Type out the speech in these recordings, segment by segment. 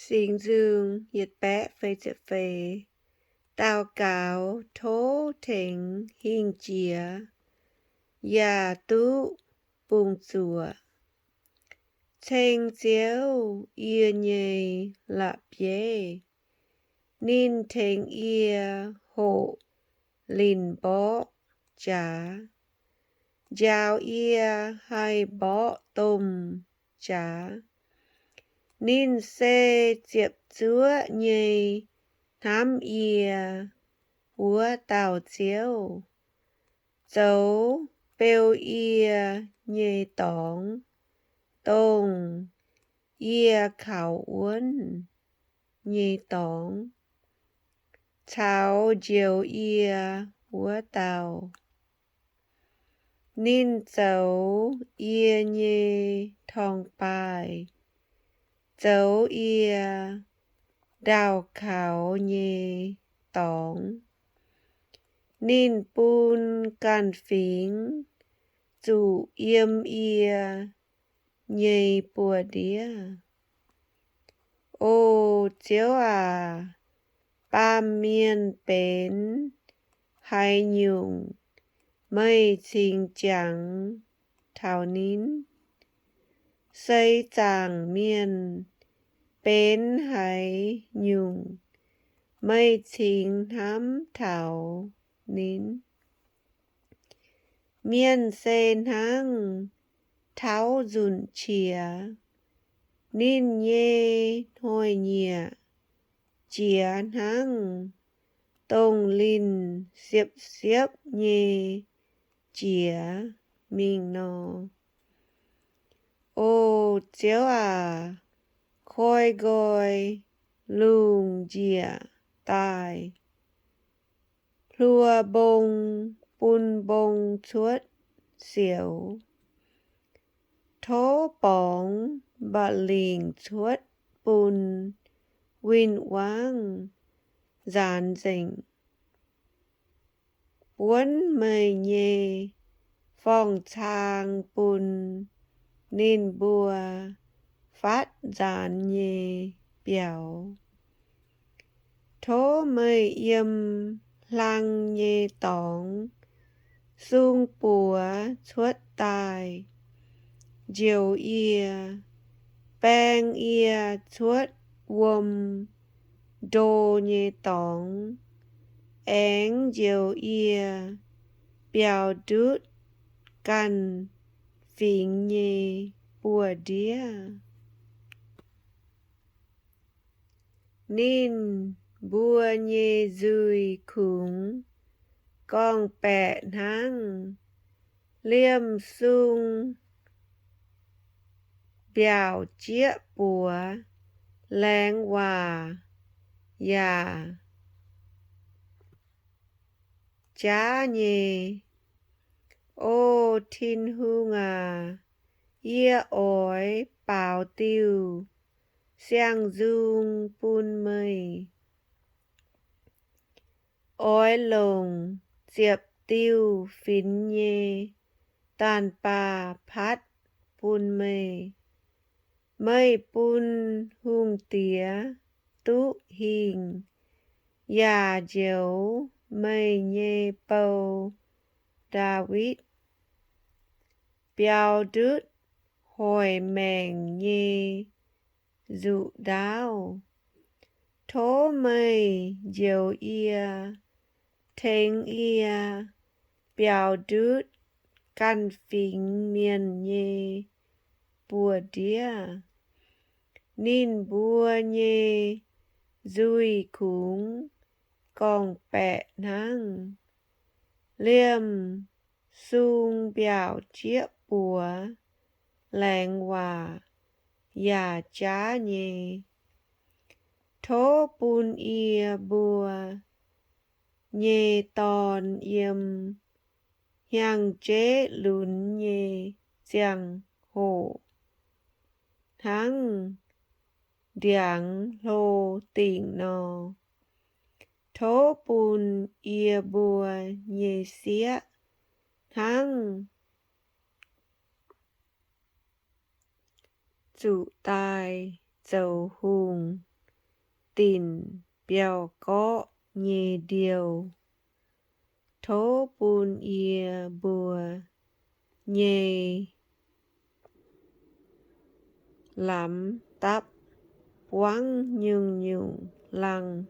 Singx Nzung yietc baeqv feix ziepc feix. Daux gaux tov tengx hingh jiex, yaac duqv bungx zuoqc. Ceng Ziouv yie nyei la'bieiv, ninh tengx yie hoqc linc mborqv jaax, njaaux yie haih mborqv domh jaax. Ninh se ziepc zuoqv nyei hnamv yie wuov dauh Ziouv, zoux beu yie nyei dorngx, dongh yie kaux wuonv nyei dorngx, caux njoux yie wuov dauh. Ninh zoux yie nyei torngv-baaih, zoux yie ndaauh kaux nyei dorngx. Ninh bun ganh fingx zuqc yiem yie nyei buoz-ndiev. O Ziouv aac, baamh mienh benx haaix nyungc, meih cingx jangx taux ninh? Seix zaangc mienh benx haaix nyungc, meih cingx hnamv taux ninh? Mienh se hnangv tauv nzunc qiex, ninh nyei hnoi-nyieqc jiex hnangv dongh linh siepv-siepv nyei jiex mingh nor. O Ziouv aac, koi nqoi lungh njiec daaih, hluo mbong bun mbong cuotv sioux. Tov borngz mba'lingc cuotv bun win-wangv nzaanx nzengc, buonv meih nyei forng-cang bun ninh mbuo fatv nzaanx nyei biaux. Tov meih yiem hlang nyei dorngx sung buoz cuotv daaih, njoux yie, baeng yie cuotv wuom ndo nyei dorngx, aengx njoux yie biaux ndutv ganh fingx nyei buoz-ndiev. Ninh mbuo nyei nzuih kungx gorngv-baeqc hnangv liemh sung mbiaauc jieqv buoz, laengz waac yaac jaav nyei. O Tin-Hungh aac, yie oix baaux diuh siang nzung bun meih, oix longc ziepc diuh finx nyei daanh baah patv bun meih. Meih bun hungh diex duqv hingh yaac njoux meih nyei bou, Ndaawitv, biaux ndutv hoic maengc nyei nzuqc ndaauv. Tov meih njoux yie, tengx yie biaux ndutv ganh fingx mienh nyei buoz-ndiev. Ninh mbuo nyei nzuih kungx gorngv-baeqc hnangv liemh sung mbiaauc jieqv buoz, laengz waac yaac jaav nyei. Tov bun yie mbuo nyei dorn yiem hnyangx-jeiv lunx nyei ziangh hoc hnangv ndiangx hlo dingc nor. Tov bun yie mbuo nyei sieqv hnangv zuqc daaih zoux hungh dinc biauv-gorqv nyei ndiouh. Tov bun yie mbuo nyei lamz dapv buangv nyungc-nyungc laangh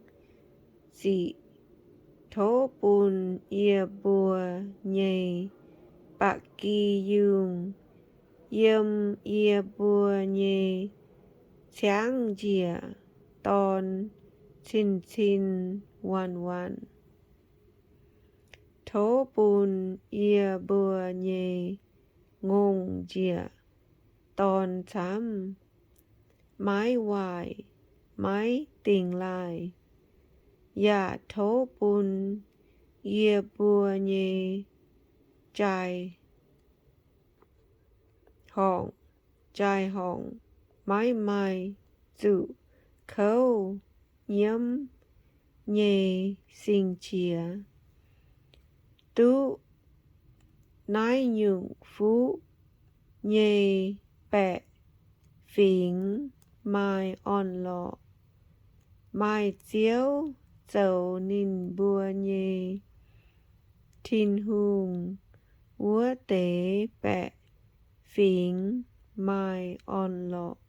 ziqc. Tov bun yie mbuo nyei ba'gi yungh yiem yie mbuo nyei ciangv njiec dorn cin-cin waanc-waanc. Tov bun yie mbuo nyei ngongh njiec dorn camv, maiv waaic, maiv dingx laaih. Yaac tov bun yie mbuo nyei jaa-horngc, jaa-horngc maiv maaih zuqc kouv nyiemv nyei sing-qiex. Duqv naaiv nyungc fuqv nyei baeqc fingx maaih orn-lorqc, maaih Ziouv zoux ninh mbuo nyei Tin-Hungh wuov deix baeqc fingx maaih orn-lorqc.